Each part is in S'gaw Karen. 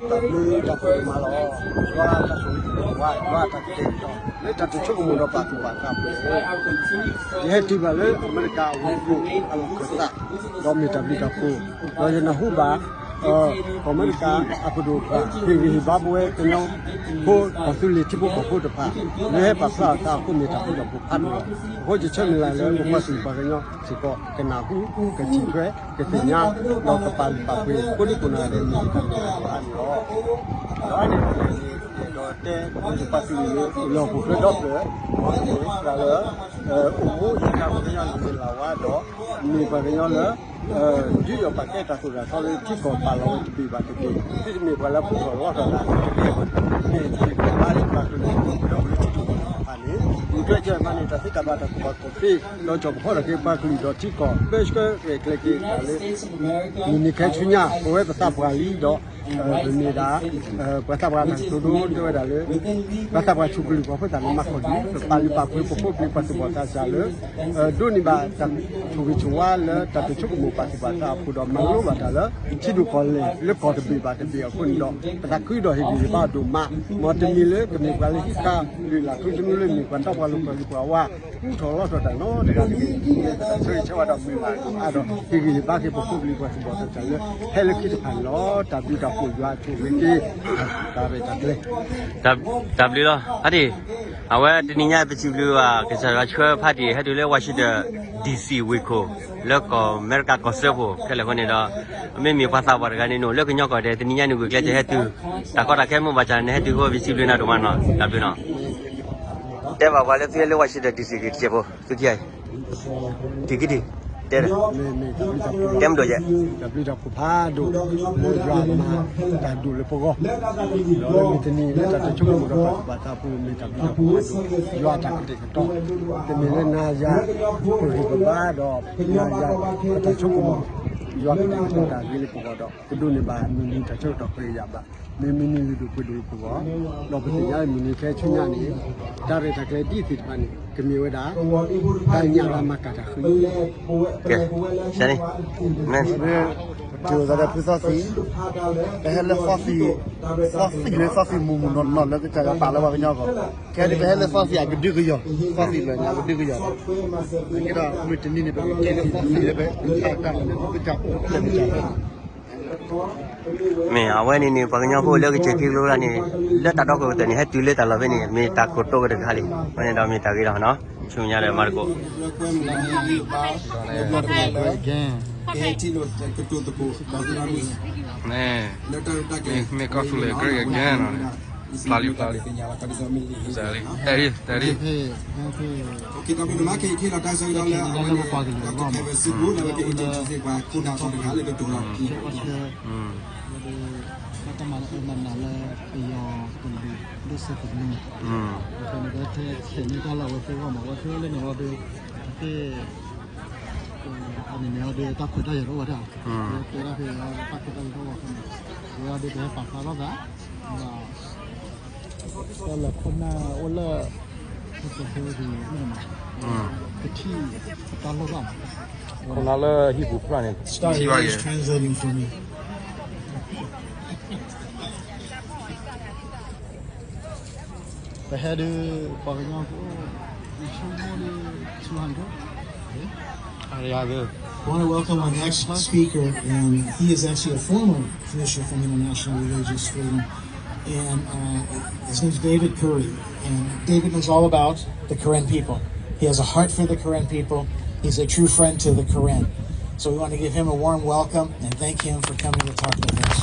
တၢ်ဘျုးတၢ်ဖှိၣ်ဒိၣ်မးလီၤ. ယွၤတၢ်ဆိၣ်ဂ့ၤဆိၣ်ဝါ ယွၤတၢ်ကတဲာ်ကတီၤ လၢတၢ်တိာ်ဆိကမိၣ်ဒီးပာ်သူၣ်ပာ်သးအပူၤန့ၣ် ယဟဲတုၤဘၣ်လၢအမဲရကၤအဝ့ၢ်ခိၣ်အလီၢ်ခၢၣ်သး ဒီးမ့ၢ်တၢ်ဘျုးတၢ်ဖှိၣ် ဒီးယနၢ်ဟူဘၣ် ကီၢ်အမဲရကၤအပဒိၣ်တဖၣ် ဟ့ၣ်ဂံၢ်ဟ့ၣ်ဘါပဝဲကညီဖိ ကီၢ်သူလ့ၤထံဖိကီၢ်ဖိတဖၣ် လၢဟဲပာ်ဖျါအသးအဃိ မ့ၢ်တၢ်ဘျုးတၢ်ဖှိၣ်ဖးဒိၣ်လီၤ. အဃိယဆၢမုၢ်လၢ်လၢ ပပှၤသူၣ်ပှၤကညီစ့ၢ်ကီး ကနၢ်ဟူ ကထံၣ်ထွဲ ကသ့ၣ်ညါ ဒီးကပာ်လုၢ်ပာ်ပှ့ၤ ကိးဒံကိးနီၢ်ဂၤဒဲး မ့ၢ်တၢ်ဘျုးတၢ်ဖှိၣ်ဖးဒိၣ်လီၤ. ဒီးအန့ၣ်န့ၣ် ဒီးတဲ ပှၤသူၣ်ပှၤသးလၢ လီၢ်ပူၤဖျဲးဒီဖျၢၣ် ပှၤလၢ အိၣ်မူအံၤတၢ်ပှၤကညီလၢမ့ၢ်လၢ်ဝါဒီး မ့ၢ်ပှၤကညီလၢ ဒုးယီၣ်ပာ်ကဲတၢ်သိၣ်တၢ်သီလၢထံကီၢ်ပာ်လီၤဝဲတဘ့ၣ်ဘၣ်တဘ့ၣ် ဒ်တမ့ၢ်ပှၤလၢဖုထီၣ်လီထီၣ်တၢ်တကဲဘၣ် မ့ၢ်တၢ်ဘၣ်လၢပှၤကလုာ် ဒီးလၢထံကီၢ်တဖၣ်န့ၣ် မ့ၢ်ကျဲကဲမးန့ၣ် တၢ်သ့တၢ်ဘၣ်တၢ်ကူၣ်ဘၣ်ကူၣ်သ့ ဒီးကၠီၣ်ပဖီထီၣ်က့ၤပှၤကလုာ်ဒီးထံကီၢ် ပၢဆှၢရဲၣ်ကျဲၤက့ၤတၢ်လၢ မုၢ်နံၤခဲဆူညါ ပဝဲပသးပှၢ်လံဒီး ပမ့ၢ်ဒၣ် ပှၤသးပှၢ်တၢ်ကတိၤဒိတဲဝဲဒၣ်လၢ ပှၤသးပှၢ်ဆိၣ်ကလုာ်ပှၤဖိသၣ်န့ၣ် မၤခီၣ်ဒုး ပပာ်လုၢ်ပာ်ပှ့ၤပဖိပလံၤပှၤသူၣ်ဘီၣ်သးစၢ်လၢ ဒိးန့ၢ်ဘၣ်တၢ်ဆိၣ်ဂ့ၤဆိၣ်ဝါလၢတၢ်တိာ်ဆိကမိၣ်ပာ်သူၣ်ပာ်သးအပူၤဒီး မၤလိဘၣ်တၢ်လၢ ထံဒိၣ်ကီၢ်လဲၢ်လၢကီၢ်တဘ့ၣ်ဘၣ်တဘ့ၣ်အဃိန့ၣ်ဒီး ပသးခုဒီးဟ့ၣ်ဂံၢ်ဟ့ၣ်ဘါအီၤဒိၣ်မး မ်တမံၤလၢကမ့ၢ်ပှၤလၢဟံးဃာ်လုၢ်လၢ်ထူသနူလၢမ့ၢ်ပှၤတီပှၤလိၤပှၤဂုၤပှၤဝါ ဖုထီၣ်လီထီၣ်တၢ်နီတဂၤတဂ့ၤ ဆၢဂ့ၤဆၢဝါဒီးမုၢ်လၢ်အါဒီး ဟ့ၣ်ဂံၢ်ဟ့ၣ်ဘါက့ၤပဖိပလံၤပှၤသူၣ်ဘီၣ်သးစၢ်လၢ ဟဲလၢခံတဖၣ်န့ၣ်လီၤ. တၢ်ဘျုးတၢ်ဖှိၣ်ယွၤဆိၣ်ဂ့ၤက့ၤ တၢ်ရဲၣ်တၢ်ကျဲၤ တၢ်ဘျုးလီၤ ဖါတံၢ် အဝဲတနံၤညါပစံးဘျုးဘၣ် ကစၢ်ယွၤဆှၢဖါတံၢ် ဟဲတုၤလၢ Washington D C ဝ့ၢ်ခိၣ် လၢကီၢ်အမဲရကၤကီၢ်စၢဖှိၣ်ခဲလၢာ်အဃိန့ၣ်ဒီး မ့မ့ၢ်ပှၤသးပှၢ်တဂၤန့ၣ် နအိၣ်လၢကညီကီၢ်ဒဲး တနံၤညါနဂုာ်ကျဲးစၢးဟဲတုၤ တၢ်ကီတၢ်ခဲမ့ၢ်အိၣ်ဘၣ်ဆၣ်န့ၣ် ဟဲတုၤအဃိ ပစံးဘျုးနၤဒိၣ်မးနီၤ တၢ်ဘျုးနီၤ တဲဘၣ်ပှၤလၢသုဟဲလၢ Washington D C ဂ့ၤတစဲးဖိ သုခံဂၤအံၤ တံၤကံတံၤ တဲ တဲမ့ၢ်ဒိၣ်ယဲ တၢ်ဘျုးတၢ်ဖှိၣ်ဖးဒိၣ် လၢယွၤမၤတၢ်ဒိၣ်လၢပဂီၢ် ဒီးလၢမုၢ်တနံၤလၢတၢ်တိာ်ဆိကမိၣ်ဒီးပာ်သူၣ်ပာ်သးအပူၤ မ့ၢ်တၢ်ဘျုးတၢ်ဖှိၣ်ဖးဒိၣ် ယွၤအတၢ်ကတဲာ်ကတီၤ တမ့ၢ်လၢနၤယၤ ပဂံၢ်ပဘါဒီး နၤယၤ ပတၢ်ဆိကမိၣ် ယွၤကတဲာ်ကတီၤတၢ်ဂ့ၤလၢပဂီၢ်ဒီး ပဒိးန့ၢ်ဘၣ်မုၢ်နံၤတၢ်ဆၢကတီၢ်ပှဲၤကယၤဘၣ် မ့ၢ်မုၢ်နံၤလုၢ်ဒိၣ်ပှ့ၤဒိၣ်လၢပဂီၢ် ဒီးပသ့ၣ်ညါမုၢ်နံၤခဲဆူညါန့ၣ် တၢ်ရဲၣ်တၢ်ကျဲၤဒ်သ့ၣ်တဖၣ်န့ၣ် ကမ့ၢ်ဝဲဒၣ် တၢ်ညၣ်လၢမၤကၤတၢ်ဃု ကဲ စဲန့ၣ် ပတုၤသးဒီးဖုသီသံ ပဟဲလၢသီသံ သီသံလၢသီသံမုၢ်မုၢ်နီၢ်နီၢ်လၢကစၢ်ယွၤပာ်လၢပှၤကညီအဂီၢ် ခဲအံၤပဟဲလၢသီသံအကဒုကယီၤ သီသံလၢညါကဒုကယီၤ ကဲဒီးမုၢ်တနံၤန့ၣ် ပကကဲလံာ်လံာ်လၢပတၢ်အိၣ်ဖျဲၣ်ကစၢ် မ့ၢ်အဝဲန့ၣ်န့ၣ် ပှၤကညီဖိလၢကစၢၢ်ခံကျိလၢန့ၣ် လၢတၢ်ဒီခိၣ်ကတၢၢ်န့ၣ် ဟဲတုၤလၢတၢ်လီၢ်ဖဲန့ၣ် မ့ၢ်တၢ်ကတိၤကတၢၢ်တခါလံ အဝဲန့ၣ်ဒီးမ့ၢ်တၢ်ဂ့ၤလီၤနီၤ ဆူညါဒီးမၤသကိး မ့ၢ်ကီၢ်သူလ့ၤ great again နီၤ ဖျါလံဖျါလံ တၢ်ရံၣ်တၢ်ရံၣ် လၢတၢ်ရဲၣ်တၢ်ကျဲၤဒ်သ့ၣ်တဖၣ်န့ၣ် အဝဲန့ၣ် တၢ်ကမၤလၢအၢမၤနးလၢပယီၤကလုာ်ဒိၣ်စိသနူ အဃိန့ၣ်ဒီးထဲဆဲးန့ၢ်တၢ်လၢအဝဲသ့ၣ်အဂီၢ်မး အဝဲသ့ၣ်လၢန့ၣ်ဝဲဒီး အသ့ၣ် အန့ၣ်န့ၣ်ဝဲဒီးတၢ်ခွဲးတၢ်ယာ်တအိၣ်ဝဲဒၣ် တဲဒၣ်ဖဲတၢ်ခွဲးတၢ်ယာ်တအိၣ်ဝဲအဃိန့ၣ် ဝဲဒီးပဟဲပာ်ဖျါထီၣ်သး ဒီး တၢ်လၢခိၣ်နၢ်အိၣ်လၢ ကစၢၢ်ခိၣ်န့ၣ် ကထံၣ်တၢ်လိၣ်ဘၣ်မး ခိၣ်နၢ်လၢဟံၣ်ပူၤဖျါန့ၣ် ထံၣ်ဘၣ်က့ၤ ပဟဲဒုး ပှၤကညီဖိ ယဆိကမိၣ်ဒုး two hundred. I want to welcome our next speaker, and he is actually a former official from International Religious Freedom, and uh, his name is David Curry. And David knows all about the Karen people. He has a heart for the Karen people. He's a true friend to the Karen. So we want to give him a warm welcome and thank him for coming to talk with us.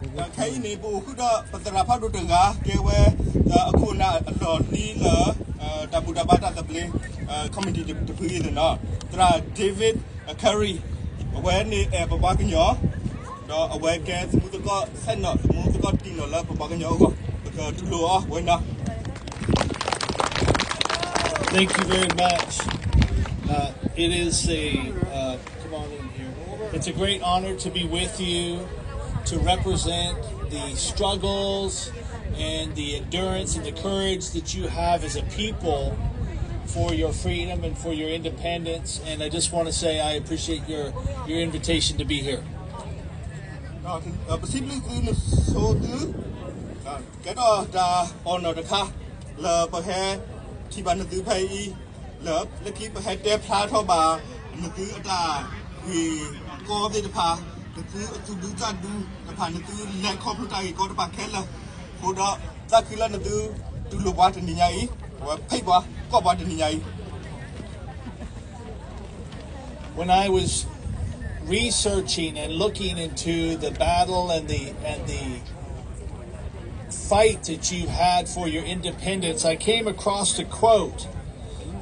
ခဲအံၤန့ၣ် ပအိၣ်ဃုာ်ဒီးပသရၣ်ဖးဒိၣ်တဂၤ ကဲဝဲ အခိၣ်နၢ်အလီၢ်လံလၢ တၢ်ဘူၣ်တၢ်ဘါတၢ်သဘျ့ committee တဖုအံၤန့ၣ်နီၤ သရၣ် David Curry အဝဲန့ၣ်အဲၣ်ပပှၤကညီ ဒီးအဝဲကဲသမူသကိးဆဲးနီၣ် သမူသကိးတံၢ်နီၣ်လၢပပှၤကညီအဂီၢ် ပကတူၢ်လိာ်အီၤဝဲနီၤ Thank you very much. Uh, it is a uh, Come on in here. It's a great honor to be with you, to represent the struggles and the endurance and the courage that you have as a people for your freedom and for your independence. And I just want to say I appreciate your, your invitation to be here. ပစံးဘျုးသုနဆိသု, ကဲထီၣ်တၢ် honor တခါ လၢပဟဲထံၣ်ဘၣ်နသုဖဲအံၤ, လၢလၢခံပဟဲတဲဖျါထီၣ်ဘၣ် နသုအတၢ်ဂ့ၢ်ကီသ့ၣ်တဖၣ်, နသုအသူၣ်ဒူသးဒူတဖၣ်, နသုလဲၤခီဖျိတၢ်ဂ့ၢ်ကီတဖၣ်ခဲလၢာ်, အဃိဒီးသးခုလၢနသုတူၢ်လိာ်ပှၤတနံၤညါအံၤ, အဝဲဖံးပှၤကိးပှၤတနံၤညါအံၤ. When I was researching and looking into the battle and the and the fight that you had for your independence, I came across a quote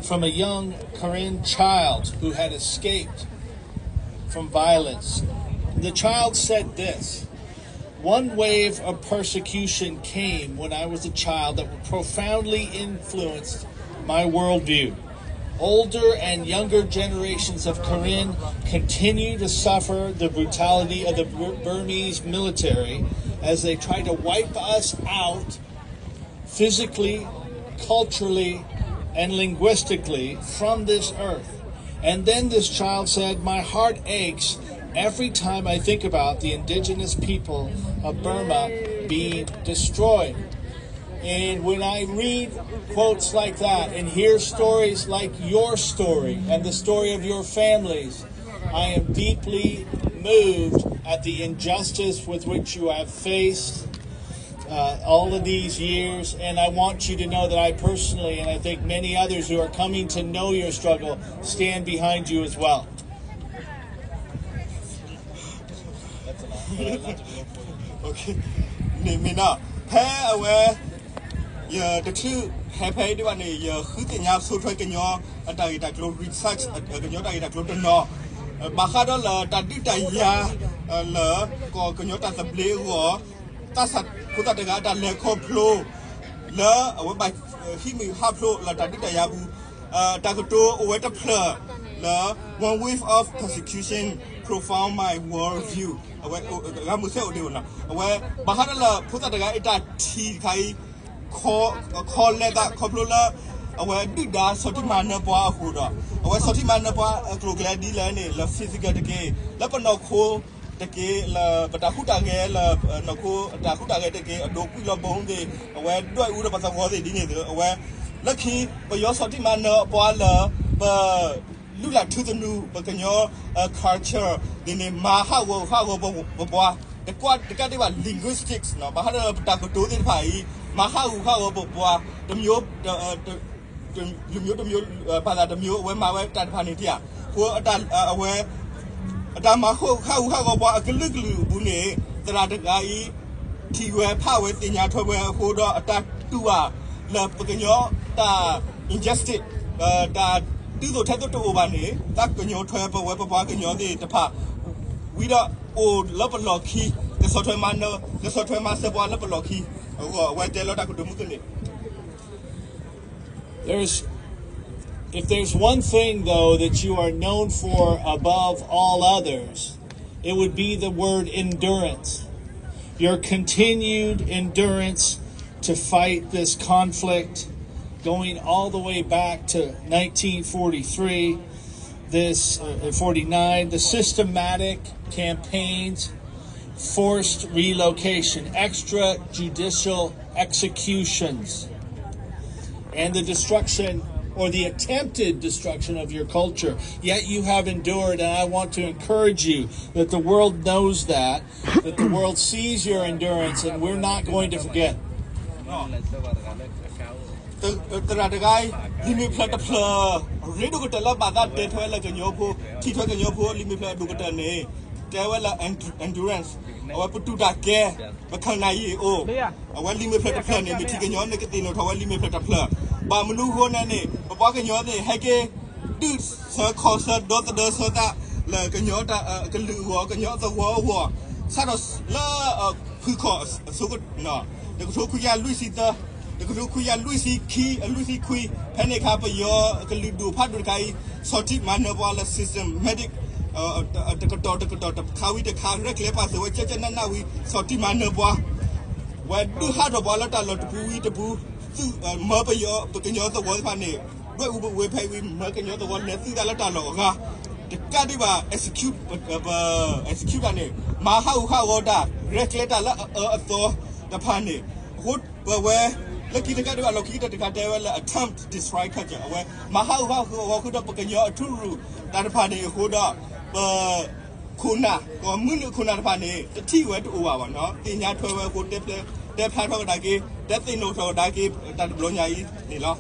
from a young Karen child who had escaped from violence. The child said this: One wave of persecution came when I was a child that profoundly influenced my worldview. Older and younger generations of Karen continue to suffer the brutality of the Bur- Burmese military as they try to wipe us out physically, culturally, and linguistically from this earth. And then this child said, My heart aches every time I think about the indigenous people of Burma being destroyed. And when I read quotes like that and hear stories like your story and the story of your families, I am deeply moved at the injustice with which you have faced uh, all of these years, and I want you to know that I personally, and I think many others who are coming to know your struggle, stand behind you as well. န့ၣ်မ့ၢ်နီၤ ဖဲအဝဲ ယတချုးဟဲဖဲအံၤဒံးဘၣ်န့ၣ် ယဃုသ့ၣ်ညါဆိထွဲကညီအတၢ်ဂ့ၢ်တၢ်ကျိၤ research ကညီတၢ်ဂ့ၢ်တၢ်ကျိၤတနီၤ ဘၣ်ဃးဒီးလၢတၢ်ဒုးတၢ်ယၤ လၢကီၢ်ကညီတၢ်သဘျ့အဂီၢ် သးစၢ်ဖိသၣ်တဂၤအတၢ်လဲၤခီဖျိ လၢအဝဲဘၣ်ဟံးမုာ်ဟးဖျိးလၢတၢ်ဒုးတၢ်ယၤအပူၤ တၢ်ကတိၤအိၣ်ဝဲတဖျၢၣ်လၢ One wave of persecution profound my worldview အဝဲ ဂၤမုၢ်စဲအိၣ်ဒံးအိၣ်နီၤ အဝဲ ဘၣ်ဃးဒီးလၢဖိသၣ်တဂၤအတၢ်ထံၣ်တခါအံၤ ခီလဲသးခီဖျိလၢ အဝဲဒုၣ်ဒါဆီၣ်တံၢ်မၤနၢၤပှၤအဃိဒီး အဝဲဆီၣ်တံၢ်မၤနၢၤပှၤအကျိၤအကျဲဒ်လဲၣ်န့ၣ် လၢ physical တက့ၢ် လၢပနီၢ်ခိတက့ၢ် လၢပတၢ်ဟူးတၢ်ဂဲၤလၢ နီၢ်ခိ တၢ်ဟူးတၢ်ဂဲၤတက့ၢ် အဒိကွံာ်လီၤဘိသ့ၣ် အဝဲဒွဲၣ်အူဒီးပသဝီသ့ၣ်ဒ်န့ၣ်သ့ၣ် အဝဲ လၢခံ ပယီၤဆီၣ်တံၢ်မၤနၢၤပှၤလၢ ပ လုၢ်လၢ်ထူသနူ ပကညီ culture သ့ၣ်န့ၣ် မၤဟးဂီၤဟးဂီၤပပှၤ တကွၢ်တကးဒံးဘၣ် linguistics နီၤ ဘၣ်ဃးဒီးပတၢ်ကတိၤသ့ၣ်တဖၣ်အံၤ မၤဟးဂူာ်ဟးဂီၤပပှၤ တမျိုး တ တ တမျိုးတမျိုး ဘာသာတမျိုး အဝဲမၤဝဲတၢ်တဖၣ်န့ၣ်တၢ် အဃိ အဝဲ အတၢ်မၤဟးဂူာ်ဟးဂီၤပှၤအကလုာ်ကလုာ်အပူၤန့ၣ် သရၣ်တဂၤအံၤ ထံၣ်ဝဲဖးဝဲသ့ၣ်ညါထွဲဝဲအဃိဒီးအတၢ်တူၢ်ဘၣ်လၢပကညီတၢ် injustice တၢ်ဒုးသိးထဲသိးတအိၣ်ဘၣ်န့ၣ် တၢ်ကညီထွဲပဝဲပပှၤကညီသ့ၣ်တဖၣ် ဝံၤဒီးအိၣ်လၢပလီၢ်ခံ ကဆီၣ်ထွဲမၤနၢၤ ကဆီၣ်ထွဲမၤစၢၤပှၤလၢပလီၢ်ခံ အဂီၢ်အဝဲတဲလီၤတၢ်ကတိၤမုၢ်ကန့ၣ် There's, if there's one thing, though, that you are known for above all others, it would be the word endurance. Your continued endurance to fight this conflict, going all the way back to nineteen forty-three, this uh, forty-nine, the systematic campaigns, forced relocation, extrajudicial executions, and the destruction or the attempted destruction of your culture. Yet you have endured, and I want to encourage you that the world knows that, that the world sees your endurance, and we're not going to forget. သရၣ်တဂၤအံၤ လံာ်မဲာ်ဖျၢၣ်တဖျၢၣ် ရ့ဒိၣ်ကတၢၢ်လၢဘၣ်သးတဲထွဲလၢကညီဖိ ထံၣ်ထွဲကညီဖိ လံာ်မဲာ်ဖျၢၣ်အဒိၣ်ကတၢၢ်န့ၣ် တဲဝဲလၢ endurance အဝဲပတူၢ်တၢ်ကဲ ပခံနၢ်ယံာ်အိၣ် အဝဲလံာ်မဲာ်ဖျၢၣ်တဖျၢၣ်န့ၣ် မ့ၢ်ထံၣ်ကညီန့ၣ် ကသ့ၣ်နီၣ်ထီၣ်ဝဲလံာ်မဲာ်ဖျၢၣ်တဖျၢၣ် ဘၣ်မနုၤအဃိန့ၣ်န့ၣ် ပပှၤကညီသ့ၣ် ဟဲက့ၤ ဒုးဆၢခီၣ်ဆၢ ဒီသဒၢဆၢသး လၢကညီတၢ်ကလုာ်အဂီၢ် ကညီသဝီအဂီၢ် စးထီၣ်လၢ ဖုခီၣ်အစိက တကထိခွံကယၤလွံၢ်ဆံသၢ တကထိခွံကယၤလွံၢ်ဆံခံ အလွံၢ်ဆံခွံ ဖဲန့ၣ်အခါ ပယီၤကလုာ်ဒူၣ်ဖးဒိၣ်တခါအံၤ ဆီၣ်တံၢ်မၤနၢၤပှၤလၢ systematic တကတီၢ်တကတီၢ် တခါဝံၤတခါ ရဲၣ်ကျဲၤပာ်စၢၤဝဲ ကဲကဲနးနးဝံၤ ဆီၣ်တံၢ်မၤနၢၤပှၤ ဝဲဒုးဟးထီၣ်ပှၤလၢတၢ်လီၢ်တပူၤဝံၤတပူၤ သုးမၢပယီၤ ပကညီသဝီတဖၣ်န့ၣ် ဒွဲၣ်အူပဝဲဖဲဝံၤ မၢကညီသဝီလဲၤသုသးလၢတၢ်လီၢ်အဂၤ တကးဒံးဘၣ် execute ပ execute တၢ်န့ၣ် မၤဟးဂူာ်ဟးဂီၤတၢ် ရဲၣ်ကျဲၤတၢ်လၢအအၢအသီတဖၣ်န့ၣ် အဃိပဝဲ လၢခံတခါဒံးဘၣ် လီၢ်ခံကတၢၢ်တခါတဲဝဲလၢ attempt to destroy culture အဝဲ မၤဟးဂူာ်ဟးဂီၤဃုာ်ဒီးပကညီအထူရူၢ်တၢ်တဖၣ်န့ၣ်အဃိဒီး ပ ခိၣ်နၢ် ကီၢ်မုၢ်နုာ်ခိၣ်နၢ်တဖၣ်န့ၣ် တထံၣ်ဝဲတအိၣ်ဘၣ်ဘၣ်နီၤ သ့ၣ်ညါထွဲဝဲအဃိ တဲဖျါထီၣ်ကဒါက့ၤ တဲသ့ၣ်နီၣ်ထီၣ်ကဒါက့ၤ တၢ်တဘျီညါအံၤန့ၣ်လီၤ.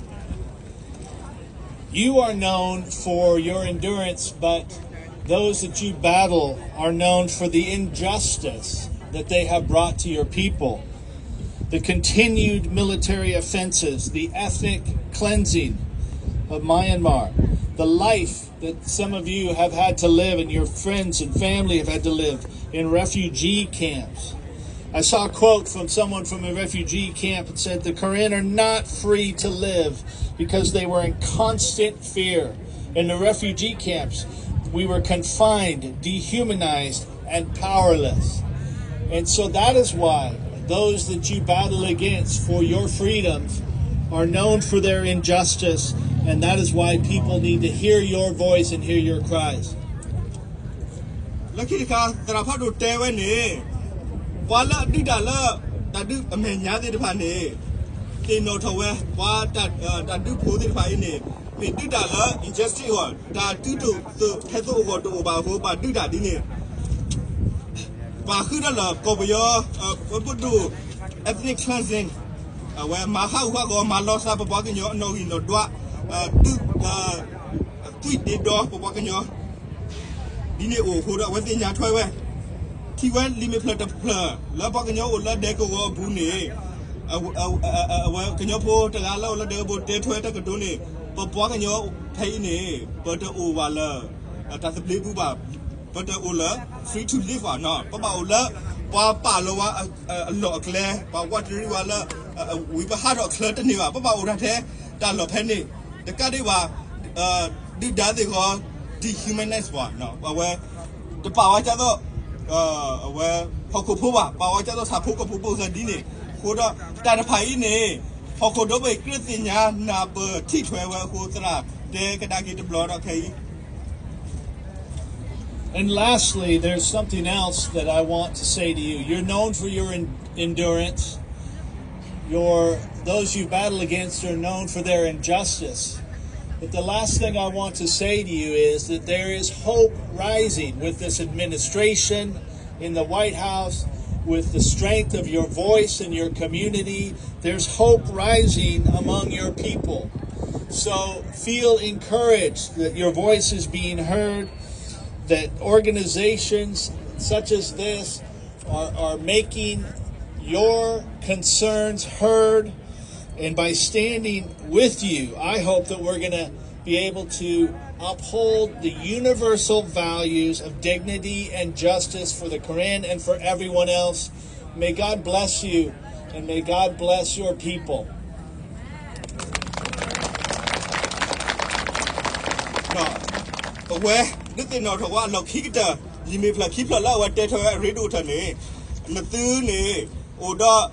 You are known for your endurance, but those that you battle are known for the injustice that they have brought to your people. The continued military offenses, the ethnic cleansing of Myanmar, the life that some of you have had to live and your friends and family have had to live in refugee camps. I saw a quote from someone from a refugee camp that said the Karen are not free to live because they were in constant fear. In the refugee camps, we were confined, dehumanized, and powerless. And so that is why those that you battle against for your freedoms are known for their injustice, and that is why people need to hear your voice and hear your cries. လၢခံတခါ သရၣ်ဖးဒိၣ်တဲဝဲန့ၣ် ပှၤလၢအဒုးတၢ်လၢ တၢ်ဒုးအမဲာ်ညါသ့ၣ်တဖၣ်န့ၣ် သ့ၣ်နီၣ်ထီၣ်ဝဲ ပှၤတၢ် တၢ်ဒုးဖိသ့ၣ်တဖၣ်အံၤန့ၣ် မ့ၢ်ဒုးတၢ်လၢ injustice အဂီၢ် တၢ်ဒုးဒိၣ်သိးထဲသိးအဂီၢ်တအိၣ်ဘၣ်အဃိ ပှၤဒုးတၢ်ဒ်န့ၣ် ပှၤဃုထၢလၢကီၢ်ပယီၤ ပဒိၣ် ethnic cleansing အဝဲမၤဟးဂူာ်ဟးဂီၤ မၤလီၤစှၤပပှၤကညီအနီၣ်ဂံၢ်နီၣ်ဒွး ဒုး သွံၣ်ဒ့ဒီပပှၤကညီ ဒ်န့ၣ်အိၣ်အဃိဒီး အဝဲသ့ၣ်ညါထွဲဝဲ ထံၣ်ဝဲလံာ်မ့ၢ်ဖျၢၣ်တဖျၢၣ် လၢပှၤကညီအိၣ်လၢဒဲကဝီၤအပူၤန့ၣ် အဝဲကညီဖိတဂၤလၢအိၣ်လၢဒဲကဝီၤတဲထွဲတၢ်ကတိၤန့ၣ် ပပှၤကညီဖဲအံၤန့ၣ် ပတအိၣ်ဘၣ်လၢ တၢ်သဘျ့ပူၤဘၣ် ပတအိၣ်လၢ free to live ဘၣ်နီၤ ပဘၣ်အိၣ်လၢ ပှၤပာ်လီၤဝဲ အလီၢ်အကျဲ ပှၤဝးတရံးဝဲလၢ ဝံၤပဟးထီၣ်အချၢတန့ၢ်ဘၣ် ပဘၣ်အိၣ်တၢ်ထဲတၢ်လီၢ်ဖဲန့ၣ် တကးဒံးဘၣ် ဒုၣ်ဒါသ့ၣ်ဂီၤ dehumanize ပှၤ အဝဲ တပာ်ဝဲကၢ်သိး အဝဲ ဟီၣ်ခိၣ်ဖိဘၣ် ပာ်ဝဲကၢ်သိးဆၣ်ဖိကီၢ်ဖိပူၤစၢ်ဒ်န့ၣ် အဃိဒီး တၢ်တဖၣ်အံၤန့ၣ် ဟီၣ်ခိၣ်ဒီဘ့ၣ်ကြၢးသ့ၣ်ညါနၢ်ပၢၢ်ထံၣ်ထွဲဝဲအဃိ သရၣ်တဲကဒါက့ၤတဘျီဒီးခဲအံၤ And lastly, there's something else that I want to say to you. You're known for your en- endurance. Your those you battle against are known for their injustice. But the last thing I want to say to you is that there is hope rising with this administration in the White House, with the strength of your voice and your community. There's hope rising among your people. So feel encouraged that your voice is being heard, that organizations such as this are, are making your concerns heard. And by standing with you, I hope that we're going to be able to uphold the universal values of dignity and justice for the Karen and for everyone else. May God bless you, and may God bless your people. အဝဲ ဒုးသ့ၣ်နီၣ်ထီၣ်ဝဲအလီၢ်ခံကတၢၢ် လံာ်မ့ၢ်ဖျၢၣ်ခံဖျၢၣ်လၢအဝဲတဲထွဲဝဲအရ့ဒိၣ်ထီၣ်န့ၣ် နသုန့ၣ် အိၣ်ဒီး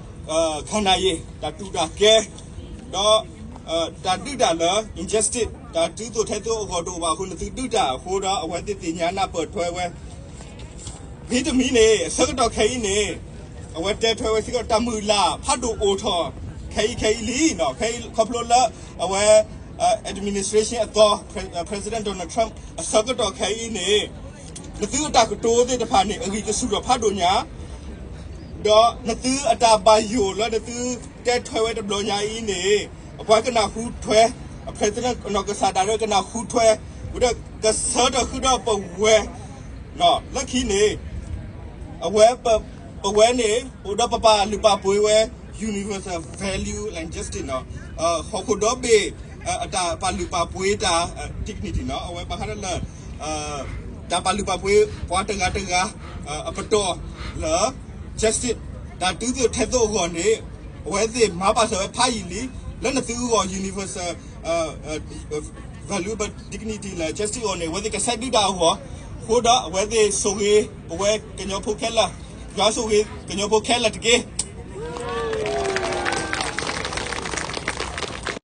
ခါနၤယ့ တၢ်တူၢ်တၢ်ကဲ ဒီး တၢ်ဒုးတၢ်လၢ injustice တၢ်တုၤသိးထဲသိးအဂီၢ်တအိၣ်ဘၣ်အဃိ နသုဒုးတၢ်အဃိဒီး အဝဲသ့ၣ်သ့ၣ်ညါနၢ်ပၢၢ်ထွဲဝဲ မ့တမ့ၢ်န့ၣ် အဆၢကတီၢ်ခဲအံၤန့ၣ် အဝဲတဲထွဲဝဲစ့ၢ်ကီး တၢ်မုၢ်လၢ်ဖးဒိၣ်အိၣ်ထီၣ် ခဲအံၤခဲအံၤလံနီၤ ခဲအံၤခီဖျိလၢ အဝဲ administration အသီ President Donald Trump အဆၢကတီၢ်ခဲအံၤန့ၣ် နသုအတၢ်ကတိၤသ့ၣ်တဖၣ်န့ၣ် အဂံၢ်ကဆူၣ်ထီၣ်ဖးဒိၣ်ညါ ဒီးနသုအတၢ်ဘၣ်ယိၣ်လၢနသုတဲထွဲဝဲတဘျီညါအံၤန့ၣ် အပှၤကနၢ်ဟူထွဲ အ President နီၢ်ကစၢ်ဒၣ်ဒီးကနၢ်ဟူထွဲ ဝံၤဒီးကဆၢထၢၣ်ဃုာ်ဒီးပဝဲ လၢခံန့ၣ် အဝဲ ပဝဲန့ၣ် အိၣ်ဒီးပပာ်လုၢ်ပာ်ပှ့ၤဝဲ universal value and justice နီၤ ဟီၣ်ခိၣ်ဒီဘ့ၣ် အတၢ်ပာ်လုၢ်ပာ်ပှ့ၤတၢ် dignity နီၤ အဝဲဘၣ်ဃးဒီးလၢ တၢ်ပာ်လုၢ်ပာ်ပှ့ၤပှၤတဂၤတဂၤ အပတီၢ်လၢ justice တၢ်တုၤသိးထဲသိးအဂီၢ်န့ၣ် အဝဲသ့ၣ်မၤပာ်စၢၤဝဲဖးယံာ်လံ လၢနသုအဂီၢ် universal value dignity လၢ justice အဂီၢ်န့ၣ် အဝဲသ့ၣ်ကဆဲးဒုးတၢ်အဂီၢ် အဃိဒီးအဝဲသ့ၣ်ဆိၣ်ဂ့ၤ ပဝဲကညီဖိခဲလၢာ် ယွၤဆိၣ်ဂ့ၤကညီဖိခဲလၢာ်တက့ၢ်.